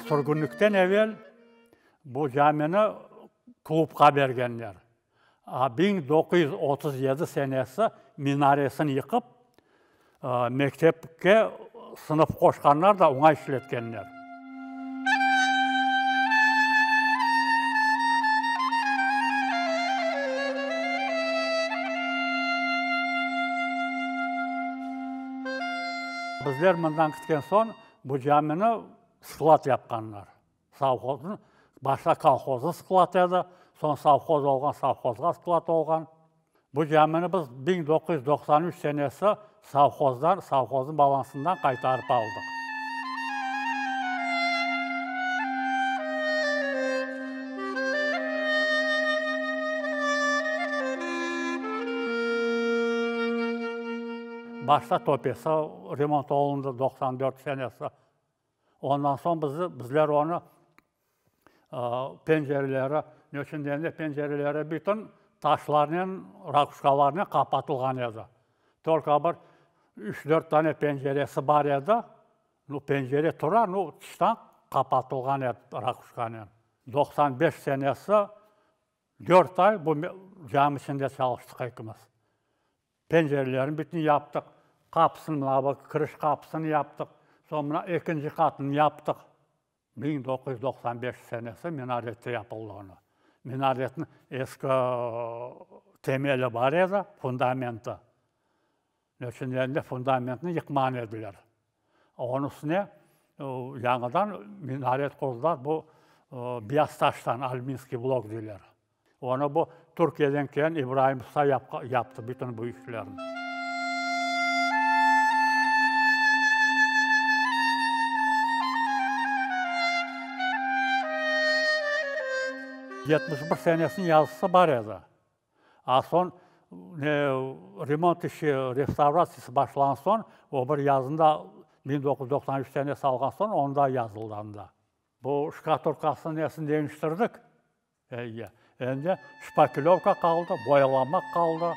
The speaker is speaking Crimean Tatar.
Sürgünlikten evel bu camini klubqa bergenler. 1937 senesi minaresini yıqıp, mektepke sınıf qoşqanlar da oña işletkenler. Bizler mından ketken soñ bu camini sklad yapqanlar. Sovhoznıñ, başta kolhoznıñ skladı edi, soñ sovhoz olğan, sovhozğa sklad olğan. Bu camini biz 1993 senesi sovhozdan, sovhoznıñ balansından qaytarıp aldıq. Başta töpesi remont olundı 94 senesi. Ondan soñ bizi, bizler onı pencereleri, ne içün degende, pencereleri bütün taşlarnen, rakuşkalarnen qapatılğan edi. Tolko bir üç-dört tane penceresi bar edi, nu, pencere tura, nu, tıştan qapatılğan edi rakuşkanen. 95 senesi dört ay bu cami içinde çalıştıq ekimiz. Pencerelerini bütün yaptıq, qapısını, mına bu kiriş qapısını yaptıq, soñ mına ekinci qatını yaptıq. 1995 senesi minarette yapıldı onı. Minaretniñ eski temeli bar edi, fundamenti. Ne içün degende, fundamentni yıqmağan ediler. Onıñ üstüne yañıdan minaret qurdılar, bu beyaz taştan, alminskiy blok deyler. Onı bu Türkiyeden kelgen İbraim usta yaptı bütün bu işlerni. 71 senesiniñ yazısı bar edi. A soñ remont işi, restavratsiyası başlağan soñ, o bir yazında 1993 senesi alğan soñ, onda yazıldı anda. Bu şkaturkasını nesini deñiştirdik. Endi şpaklövka qaldı, boyalamaq qaldı.